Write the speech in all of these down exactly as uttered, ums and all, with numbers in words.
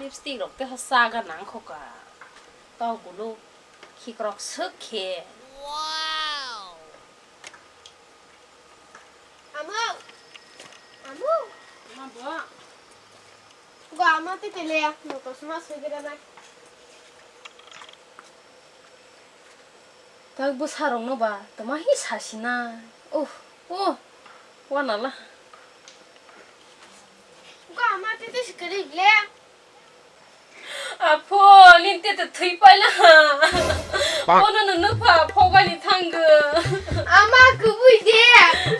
Lipstick rok teha chaga nangkhoka. Tau kunu khikrok swk khe. Amo. Amo. Ma bo. Go ama tete le ya. No to sma soi gira nai. Tak bwsarokno ba tama hi sasina. Oh, oh, wanala. Go ama tete sikiri le. Apho, nini tete thwi paila ha. Bang. Bono nunu pha phogani thanggo. Ama kubui de.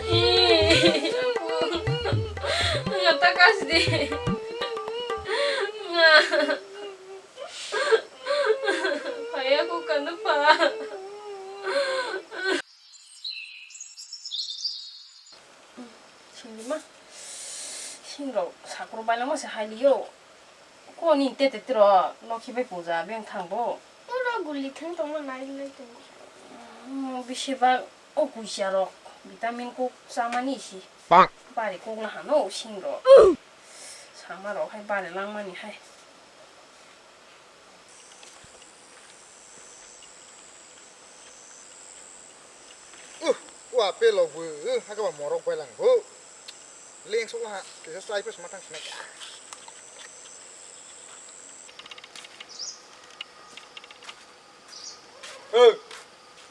Ih, apho. Nga ta kas de. Nga. Phaya ko kanu pha. Singdi ma. Singrok sakro bailangma se hailiyo. Ko ni tete tiro lokhi bai puja beng thang bo. Oro guli thang tongma nai lai tongo. Mm, bisi ba o kuisa rok vitamin kok chamani si. Bang. Bari kok la hano singrok. Sama rok hai bari langmani hai. Uh, wa pe lo bu, uh, ha ka ba morok bai lang bu. Leng sok ha, kisa slai pe sma thang sma. Eh,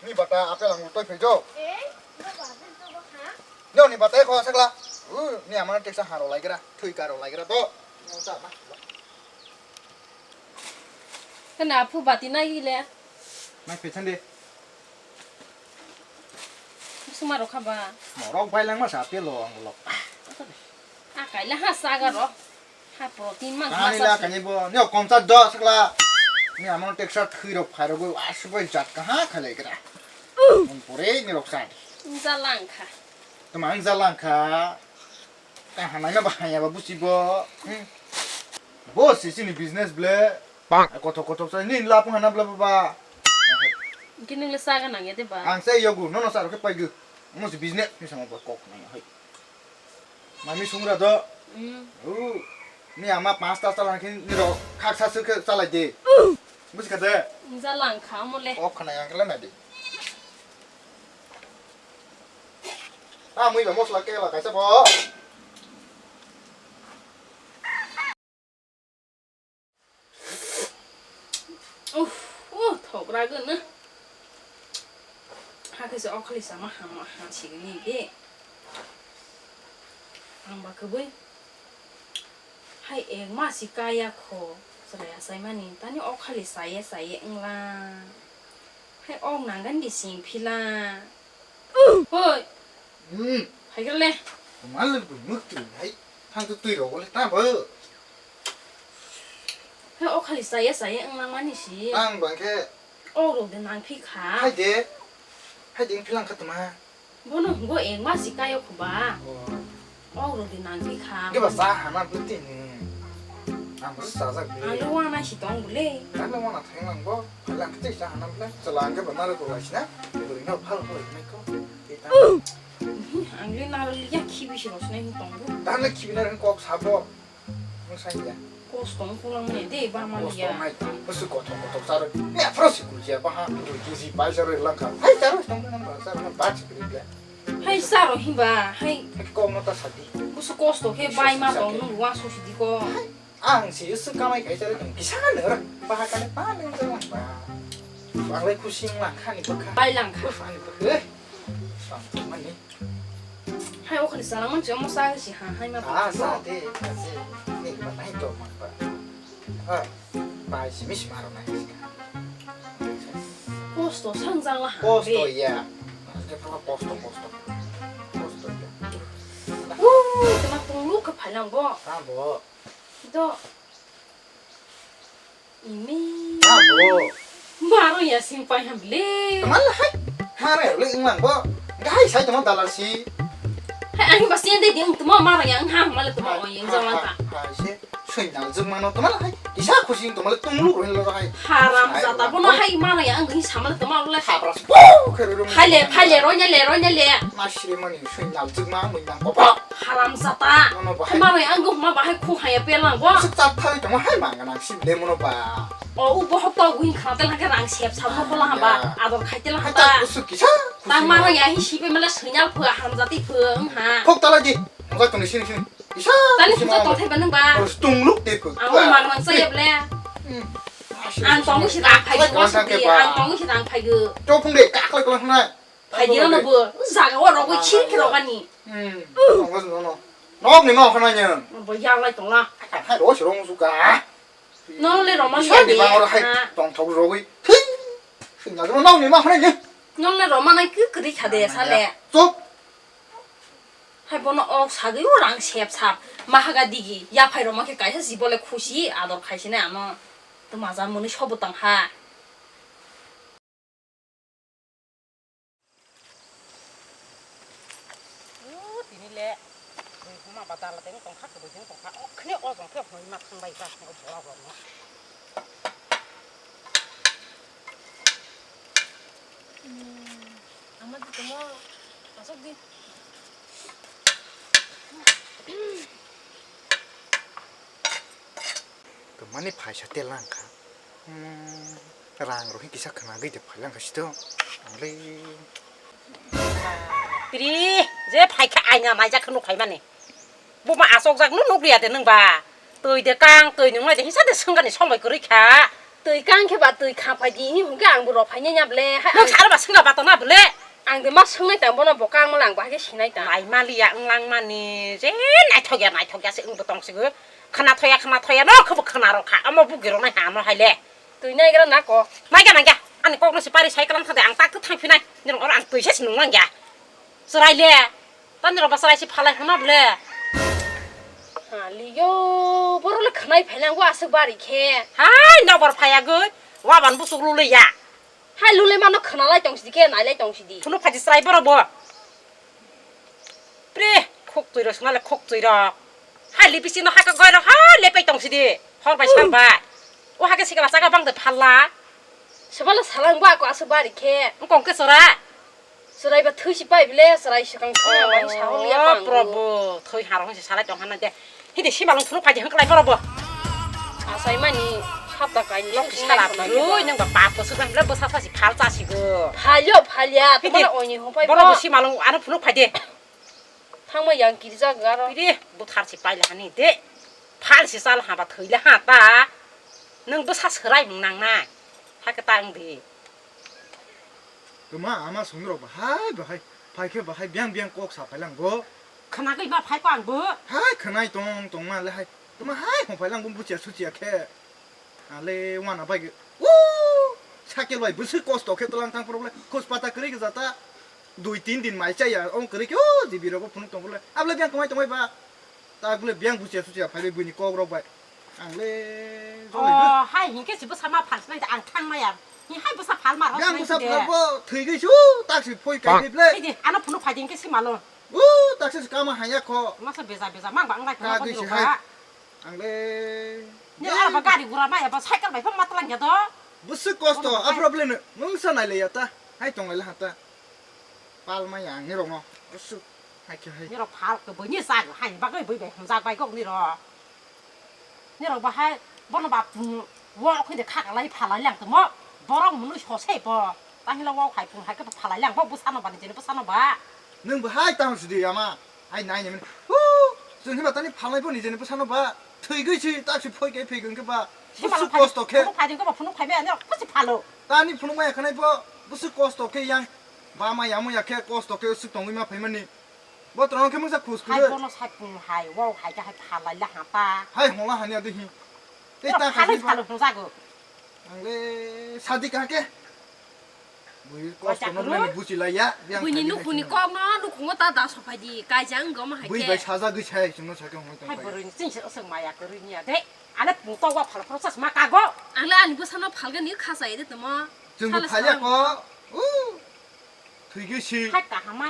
ni bata apel ang utoi pe jo. Eh, no ba, ben to ba ha? Nyo ni bata ko sakla. Uh, ni amana teksa haro lai gra, thui karo lai gra to. Nyo sa ma. Kana aphu bati nai le. Nai pe thang de. Suma rok kha ba. Morok bai lang ma sa pe lo ang lo. A kaila ha saga ro. Ha protein mang Kani masa la si. Kani bo. Ni kom cha do sakla. Ni amon teksa thui rok phai rok bo asu bai jat ka ha khalai kra. Mon pore ni rok sa. Jalang kha. Tama ang jalang kha. Ka hanai ma bahaya ba busi bo. Hmm. Bo si sini business ble. Bang. Kothok kothok sa ni lapung hana bla ba. Kini le saga nang ya de ba. Ang sa yogu no no sa ro ke pai gu. Mo si business ni sama ba kok nang hai. Mami sungra do. Hmm. U. Ni ama pasta sa lang kin ni ro khak sa su ke sa lai de. Busi ka de. Jalang kha mo le. Ok khana yang kala na de. Ah, mui ba mosla ke la kaisa bo. Uff, uh, thok ra gana. Hakhe se okhali sama hama ha sigini ke. Ang ba kwbui. Hai ek ma si kaya kho. Chwrai achaimani. Tani okhali saye saye wngla. Hai ok nangani di sing phila. Hoi. Hmm. Hai gele. Mal bui muk tu hai. Thang tu tui ro le ta bo. Hai okhali saye saye wngla mani si. Ang bang khe. Ok ro de nang phi kha. Hai de. Hai de philang kha tuma. Bono hwngo ek mas si kaio kho ba. Oh. Ok rw di nang di kha. Khe ba cha hana bwtwi ni. Ang bo chajak bwle. Ang le wana si tong bwle. Ang le wana thang lang bo. Phai lang khe cha hana bwle. Chwla ang khe ba narwk rw lai sina. Bwrwi no phal phal hinai kho. Tei ta. Ang le narwk ya khibi si rw sinai tong bo. Ta le khibi narwk kok sabo. Nwng sai ya. Kosto wng kulang mani de ba man ya. Kosto nai ta. Bwswk kothok kothok charwi. Ni aphro si kujiya ba ha. Kg pai charwi lang kha. Hai charwi tong nang ba charwi ba si kri bwle. Hai saro himba, hai. Hai kok no ta sadi. Busu kosto khe bai ma tong nung wa so sidi ko. Hai, ang si usu kamai khai chari tong kisa nang ra. Paha kani pa nang chang ba. Ang lai khusi lang kha ni bwkha. Bai lang kha. Ani bwkha. Sang mani. Hai okhani salang man chamo sa si ha hai ma. Ah, sa de, sa de. Ni ba nai to man ba. Ha, bai simi sima rw nai sika. Kosto sangjang la ha. Kosto ya. Asli pala kosto, kosto. Kosto ya. Wuh, tama tunglu ka phalang bo. Ha bo. Do. Imi. Ha bo. Maro ya sing pai ham le. Tama la hai. Maro ya le inglang bo. Gai sai tama dalar si. Hai ani ba sing de ding tama maro ya ha mala tama o yang jalan ta. Ha, ha, ha, si. Soi nal jwk mano tongma hai. Kisa khusi tongma le tunglu roi lo hai. Haram jata bono hai mano ya ang samale tongma le. Habra se pau khe roi roi. Phale phale ronya le ronya le. Ma sire mani soi nal jwk ma mui nang kopa. Haram jata. Mono bahai. Mano ya ang ma bahai khu haya pelang bo. Sik tak thai tongma hai ma nang sim le mono ba. O u bohok to win khate lang khe rang sep sap no khola hamba. Ador khaite lang ta. Usuk kisa. Tang mano ya hi sipe mala soi nal phu haram jati phu ha. Khok tala di. Mojak tongni sini sini. Isa, tani sima puja tongthai ba nung ba? Harus tungluk de ko. Ang mang mang saya ble. Hmm. Ang tongo si rang phai go, ang tongo si rang phai go. Topung de, kaklai kaklai hwnai. Phai di no bo, jaga o rogoi chir khe rogani. Hmm. Tongo no no. Nok ni nok hwnai nyen. Bo yang lai tongla. Hai ro si rong su ka. No le roman ya de. Isa di bang ro hai tong thok rogoi. Thing. Sing na nok ni ma hwnai nyen. No le roman ai kri kri kha de sa le. Chop. Hai bono ok sagwi o rang sep sap. Mahaga digi, yaphai rok ma khe kaisa jibole khusi ador khaisinai ano. Twmaja mwnwi sobo tong ha. O tini le bui huma badal deng tong kha, kwbui deng tong kha. Okhne o jong khe hoi ma thang bai ba, o borok rok no. Hmm, ama di tongmo, asok di. Twmani phaisa telang kha. Hmm, rang rok kisa khna gwi de phailang kha sito. Ang le. Pri, je phai kha aina naijak khe nuk phai mani. Buma asokjak no nukliya de nwng ba? Twi de kang, twi nunglai de hisa de swngani somoi kwrwi kha. Twi kang khe ba twi kha phai di, hini hwnkhe ang bo rw phainai ya ble. Hai nwng ang saro ba swngna ba tong na ble? Ang de ma swngnai tang bono bo kang mala ang bo hai khe sinai tang. Nai maliya wng lang mani, je naithok ya, naithok ya se wng bo tong sigo. Khna thoya, khna thoya no khe bo khna rw kha. Omo bugi rw nai ha ano hai le. Twi naigra na ko. Naiga, naiga. Ani kok no se pari sai kalam thade ang tak thang phinai. Nirok oro ang twi se nung lang ya. Chwrai le. Tani rok ba chwrai se phalai hwnna ble. Ha, liyo, borok le khwnai phailang o aswk bari khe. Hai, nokbar phaiya gwi. Waban busuk lu le ya. Hai, lu le mano khwnalai tong sidi khe, nailai tong sidi. Phunuk phaidi chwrai borok bo. Pre, khuk twi rok swnale khuk twi rok. Hai, le bisi no hai ka goi rok, hai, le pai tong sidi. Hor bai sal bai. O hai khe sikla chaka bang de phalla. Sebala salang ba ko aswk bari khe. Wng kong khe chwrai. Chwrai ba thwi si pai bile, chwrai swkang thwi hamani sa hor liya. Oh, pang Probu, thwi harong se salai tong hana de. Hidi simalung phuru phaidi hwng klai borok bo. Asai mani sapta kaini. Lok sala bwrwi nang ba pap ko swkang bile bwsa sa si phal cha si go. Phalyo phalya, hidi tomara oni hung pai borok bo. Bo simalung ano phuru phaidi. Thangma yang kirjak aro. Bidi buthar si paila hani de. Phal si sal ha ba thwila ha ta. Nwng bwsa swrai mung nang nai. Ha khe ta wng di. Kwma ama songni rok bahai bahai phai khe bahai biyang biyang kok sa phai lang bo. Khna gwi ma phai ko ang bo. Hai khwnai tong tong ma le hai. Kwma hai hong phai lang bo buchiya suchiya khe. Ale wana bai o sakel bai bwswk kosto khe twlang thang phuru le khus pata kwrwi gajata dui tin din mai chaya ong kwrwi khe o jibi rogo phunuk tong phuru le able biyang kwmai tongbai ba ta bole biyang buchiya suchiya phaibai buini kok rok bai ang le jolai bo. Oh, hai hinkhe si bwsa ma phal sinai ang thang maya. Ni hai bwsa phal ma rok biyang sinai bwsa phal bo thwi gwi su tak si phoi kai ble. Hidi ano phunuk phai din khe si malo. O tak si kama haya kho. Masa beza beza mang ba ang lai ka gwi si hai. Ang le. Ni ar ba gari gura maya ba cycle bai phang matlang ya do. Bwswk kosto, a problem no. Mungsa nai le ya ta. Hai tong lai ha ta. Pal maya ang ni rok no. Bwswk. Hai khe hai. Ni rok phal ko bini sa hai ba goi bui bai hamjak bai kok ni rok. Ni rok ba hai bono ba pung wo khoi de kha ka lai phalai lang tamo. Borok munu so se bo. Ta hila wao hai phung hai khe phalai lang bo bwsano ba nijeni bwsano ba. Nwng bo hai tamo sidi ama. Hai nai nai mani. Hu! Chwng hima tani phalai bo nijeni bwsano ba. Thwi gwi si tak si phoi kai phai gwi ba. Bwswk kosto khe. Phunuk phai ding ba phunuk phai maya no bwswk phalo. Tani phunuk maya khanai bo bwswk kosto khe yang. Ba ma ya mo ya khe kosto khe swk tongwi ma phai mani. Bo twrang khe mungsa khus khus. Hai bono sai phung hai wao hai khe hai phalai la ha ta. Hai hola hani adi hi. Tei ta khai phalo phung jago. Ang le sadi ka ke. Bui kosto no mani buchi la ya. Buini nukhuni kok no nukhungo ta da sophai di kaijang gom hai ke. Bui bai saja gwi sai chwngno sakhe hongoi tong. Hai boroi ni chingse osok maya kwrwi ni ya de. Ane pung tok wa phal phal sas ma kago. Ang le ani bwsano phalgani khasa ide tamo. Chwng phalya ko. U. Thwi gwi si. Hai kahama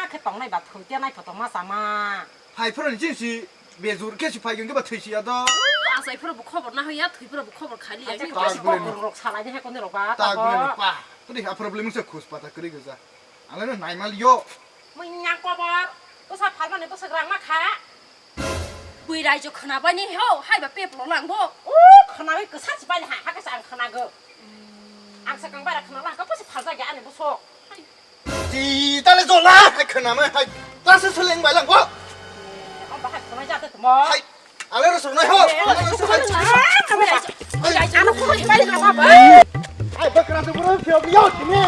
khe tongnai ba thwi tenai photo ma sama. Phai phoro ni ching si bejur khe si phai gwi ba thwi si ya do. Chai phuru bo khobor na hoya, thwi phuru bo khobor khali ya. Acha, kaisa kok rok salai de, he kono rok ba, ta bo. Tag bini pa. Tadi ha problem se khus pata kri gaja. Ala no nai mal yo. Mui nyang kobor. Bosa phalmani bosa grang ma kha. Bui raijo khna bai ni ho, hai ba pep lo lang bo. O khna bai kasa si bai ha, ha kasa ang khna go. Ang sa kang bai ra khna lang ka bosa phalja ge ani boso. Hai. Ti tale jola hai khwnamai hai tase seleng bai langkho. Ang bahai khwnai jate tmo. Hai ale ro sonai ho. Ano khwnai bai langkho ba. Hai bakra tu bro phio yo tini.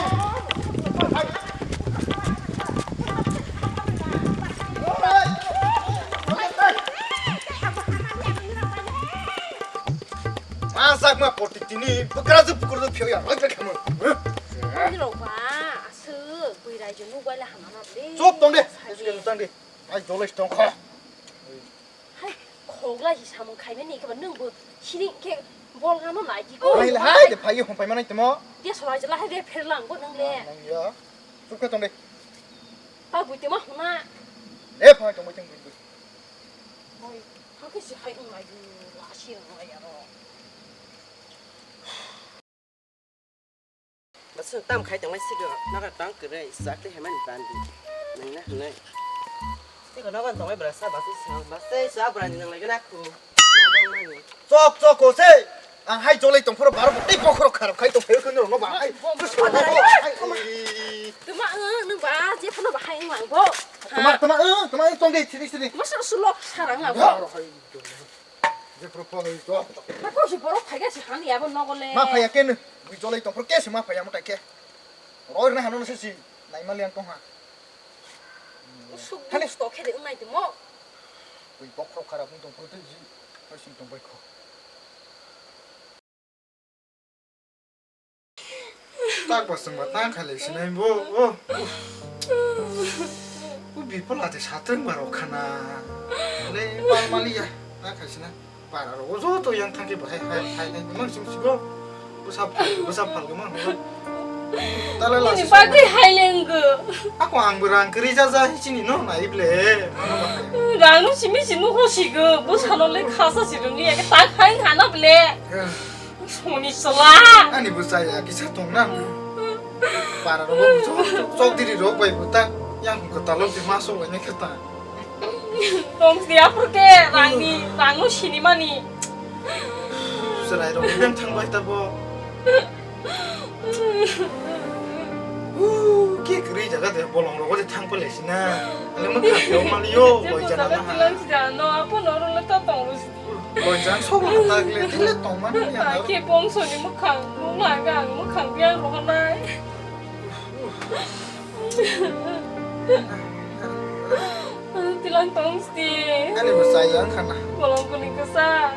Masak ma poti tini bakra tu bukur tu phio ya. Hai khama. Ani rok ba. Sw, bui raijo nuk bai le hama na le. Chop tong de. Sai. Tang de. Ai jolai tong kha. Hai, khogla hi samung khaimani khe ba nwng bo sini khe bol gano nai ki ko. Hai le hai de phai hom pai manai temo. Dia solai jala hai de pher lang bo nwng le. Nang ya. Chup khe tong de. Pa bui temo hona. Le phai tong bai tong bui. Hoi, ha khe si hai ung nai la si ung nai ya ro. Baswk tam khai tongnai sigo, nogo tong kwrwi, chakli hemani bandi. Nangna hwnwi. Tiko nogo tongwi bwrasa baswk sa, baswk sa bwrani nang laigana khu. Chok chok ko se. Ang hai jolai tongphuru baro tei bokhorok kharap khai tongphaio khwno rwno ba hai. Tuma, eh, nung ba, je phano ba hai wng lang bo. Tuma, tuma, eh, tuma, eh, tong de, sini, sini. Masa sulok sarang lang bo. Baro hai. Jephuru phone hoi to. Ma kok si borok phaiga si han ya bo nogo le. Ma phaiya keno. Bui jolai tongphuru kesi ma phaiya mutai khe. Roi rina hano se si. Nai mali ang tongha. Suk hani stok khe de wngnai timo. Bui bokhorok kharap wng tongphuru tei ji. Hai si tongbai kho. Tak bo chwngbo tang kha le sinai bo, o. O bipol ate satung ba rok khana. Le bang mali ya, ta khai sina. Para ro o joto yang thang ke bahai hai hai hai mang sim sigo. Bwsa phal, bwsa phal ke mang. Tala la. Ini bagwi hai lenggo. Ako ang bo rang kri ja ja hi chini no nai ble. Rang no simi simi ho sigo. Bwsa no le khasa si rungni ya ke tak hai hana ble. Soni sala. Ani bo chaya kisa tong na. Para ro bo chok, chok diri ro bai bo ta. Yang ko talo di maso lai ne kata. Tong dia purke rangni, rangno sinimani. Serai ro ben thang bai ta bo. Ke kri jaga de bolong ro de thang pale sina. Ale mo kha yo mali yo bai jana na ha. Tilang sida no apo no ro le ta tong ro. Boijan sok ma tak le, tile tong mani ya. Ai ke bongso ni mwkhang, nung laiga ang mwkhang biang rohornai. Tilang tong sti. Ani bo chai yang khana. Bolong kuni kesa.